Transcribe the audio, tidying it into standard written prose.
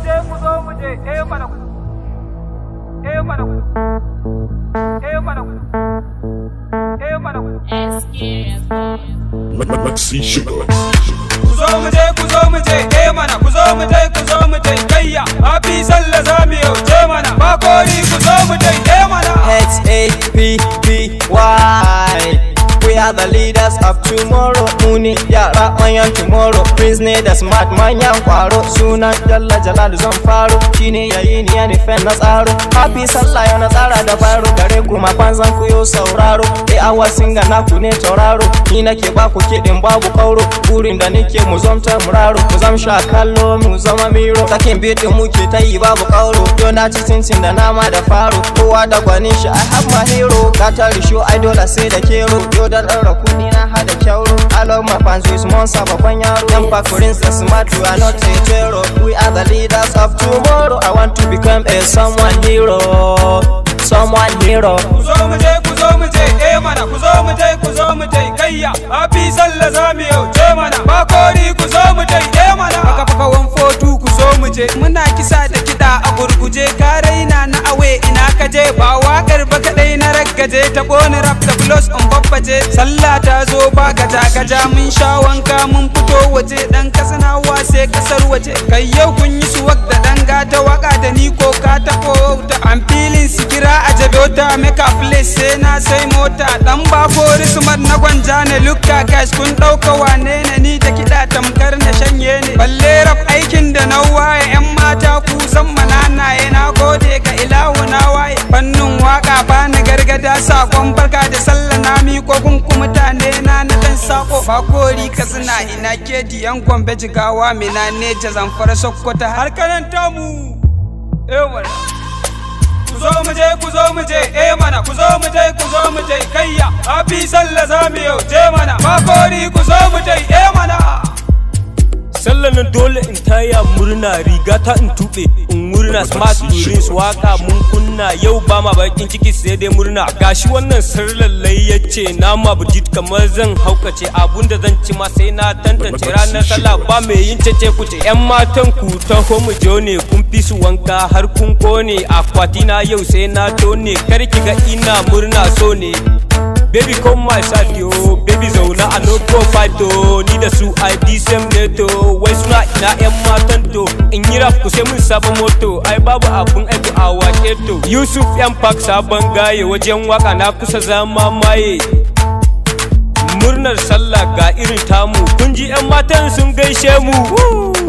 Je, ku zo mu je, eh mana, eh mana, eh mana, eh mana. Maxi Sugar. Ku zo mu je, ku zo mu je, eh mana, ku zo mu je, ku zo mu je, kayya. Happy Sallah za mu yau, je mana. Bakori, ku zo mu je, eh mana. H A P P Y. We are the leaders of tomorrow. Muni yara manyan tomorrow. Prince ne da smart manyan kwaro. Sunan Jalla Jalalu zan faro. Shine yayi ni ya nufen na tsaro. Happy Sallah yau na tsara da baro. Gare ku ma kwanzan ku yo sauraro. E awa singa naku ne tauraro. Ni nake ba ku kiɗin babu kauro. Burin da nake mu zamta muraro. Mu zam sha kallo mu zama miro. Sakin bitin muke ta yi babu kauro. Yau na ci cincin da nama da faro. Kowa da gwanin shi, I have my hero. Gata risho ai dole sai da kero. Yau da ɗaura kuɗi na hada kyauro. I love my fans with monster babban yaro. Yan pakurin sa smart, we are not a terror. We are the leaders of tomorrow. I want to become a someone hero. Someone hero. Ku zo mu je, ku zo mu je, eh mana, ku zo mu je, ku zo mu je, kayya. Happy Sallah za mu yau, je mana. Bakori, ku zo mu je, eh mana. Faka faka 142, ku zo mu je. Muna kisa da kiɗa a gurguje, ka raina na awe ina ka je, ba waƙar ba kaɗai na raggaje, ta boni rap da plus in babbaje. Sallah ta zo ba gaja gaja, mun sha wanka mun fito waje, dan kasanawa sai kasar waje. Kai yau kun yi suwak da dan gata, waka da ni ko ka taɓo wauta. I'm feeling sikira a jabota, make a place sai na sai mota. Dan ba smart na gwanja ne, lukka guys kun ɗauka wane ne ni da kiɗa tamkar na shanye ne. Balle rap aikin da na waye, yan mata ku san mananaye, na gode ga ilahu na waye. Fannin waka bani gargada, sakon barka da sallah na miko gunku mutane na na dan sako. Bakori, Katsina, ina Kedi, yan Gombe, Jigawa, Mina, Neja, Zamfara, Sokoto har karanta mu. Eh mana. Ku zo mu je, ku zo mu je, eh mana, ku zo mu je, ku zo mu je, kayya. Happy Sallah za mu yau, je mana. Bakori, ku zo mu je, eh mana. Sallar nan dole in taya murna, riga ta in tuɓe in murna. Smart Prince, waka mun kunna yau, ba ma bakin ciki sai dai murna. Gashi wannan sirlallai yace nama bujit kamar zan haukace, abunda zan ci ma sai na tantance. Ranar sallah ba mai yin cece kuce. Yan matan ku taho mu jone, kun fi su wanka har kun kone. Akwati na yau sai na tone, kar ki ga ina murna so ne. Baby, come my side yo, baby zauna, I no go fight to. Ni da su I the same neto. Wai suna ina yan matan to? In yi rap ku sai mun sabon moto. Ai babu abun aiki a wake to. Yusuf yan park sabon gaye, wajen waka na kusa zama maye. Murnar sallah ga irin tamu, kun ji yan matan sun gaishe mu. Woo!